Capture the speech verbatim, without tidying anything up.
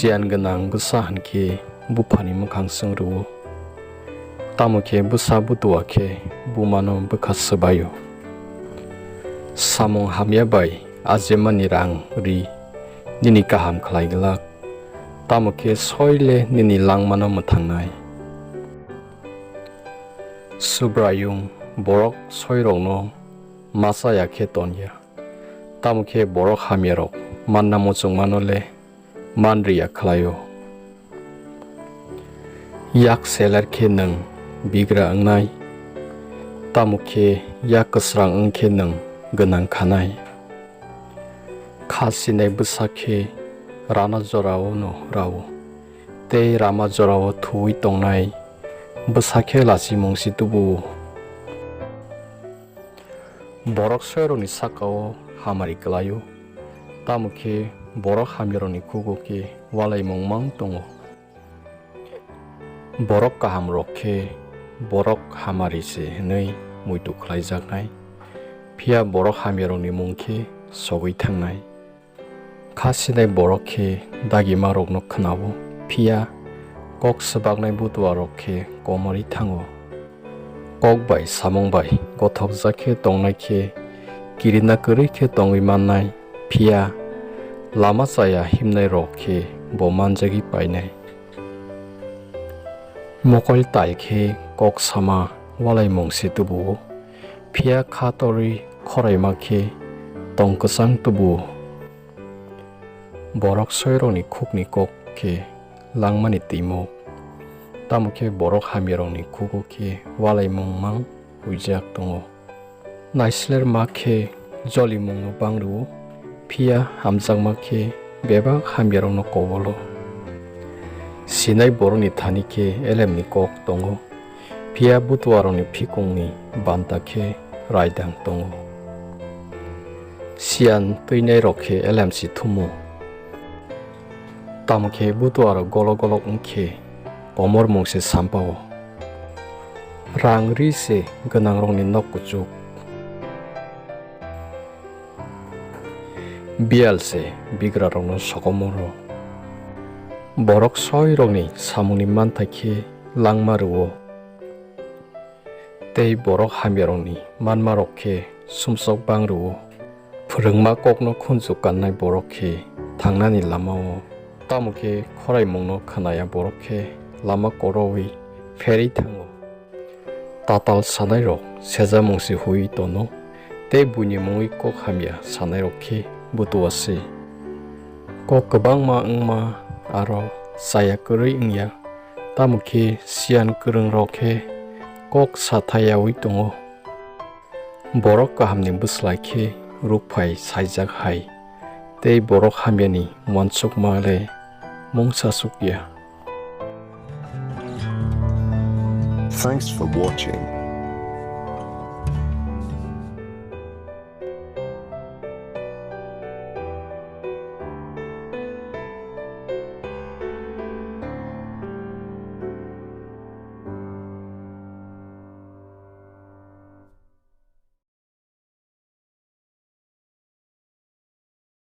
Siyan gwnang bwsa hwn khe buphani mwkhang swngrwo, tamo khe bwsa butua khe bumano bwkha swbaio. Samung hamya bai ajemani rang ri nini kaham khlai glak, tamo khe soi le nini langmano mwthangnai. Subraiyung borok soirokno ma cha ya khe ton ya, tamo khe borok hamyarok manna muchungmano le man ri ya khlai-o. Yak seler khe nwng bigra wngnai, tamo khe yak kwsrang wng khe nwng gwnang khanai. Kha sinai bwsa khe rana jora-o'-no ra-o, tei rama jora-o thuwi tongnai bwsa khe lachimung se tubu-o. Borok soirokni saka-o hamari klai-o, tamo khe borok hamyarokni khugo khe walaimung mang tongo. Borok kahamrok khe borok hamari se hwnwi muitu khlaijaknai, phiya borok hamyarokni mung khe sogwi thangnai. Kha sinai borok khe dagimarokno khna-o, phiya kok swbaknai butuarok khe komorwi thango. Kok bai samung bai gothokjak khe tongnai khe kirina kwrwi khe tongwi mannai, phiya lama chaya himnairok khe bo manjagwi painai. Mokol tai khe kok sama walaimung se tubu-o, phiya kha torwi khoraima khe tong kwchang tubu-o. Borok soirokni khukni kok khe langmani twimuk, tamo khe borok hamyarokni khugo khe walaimung mang huijak tongo. Naislerma khe jolimungno bang rw-o, phiya hamjakma khe bebak hamyarokno kobolo. Sinai borokni thani khe elemni kok tongo, phiya butuarokni phikungni banta khe raidang tongo. Siyan twinairok khe elem si thumo, tamo khe butuarok golok golok wng khe komormung se sampao. Rang ri se gwnangrokni nok kuchuk, biyal se bigrarokno sokomoro. Borok soirokni samungni manthai khe langma rw-o, tei borok hamyarokni manmarok khe sumsok bang rw-o. Phrwngma kokno khunju kannai borok khe thangnani lama-o, tamo khe khoraimungno khnaya borok khe lama koroui pherwi thango. Tatal sanairok sejamung se hui tono, tei buini mungwi kok hamya sanairok khe butua se. Kok kwbangma wngma aro chaya kwrwi wngya, tamo khe siyan kwrwngrok khe kok sa thayaui tongo. Borok kahamni bwslai khe rukphai saijak hai, tei borok hamyani uansukma le mungsa sukya. Thanks for watching.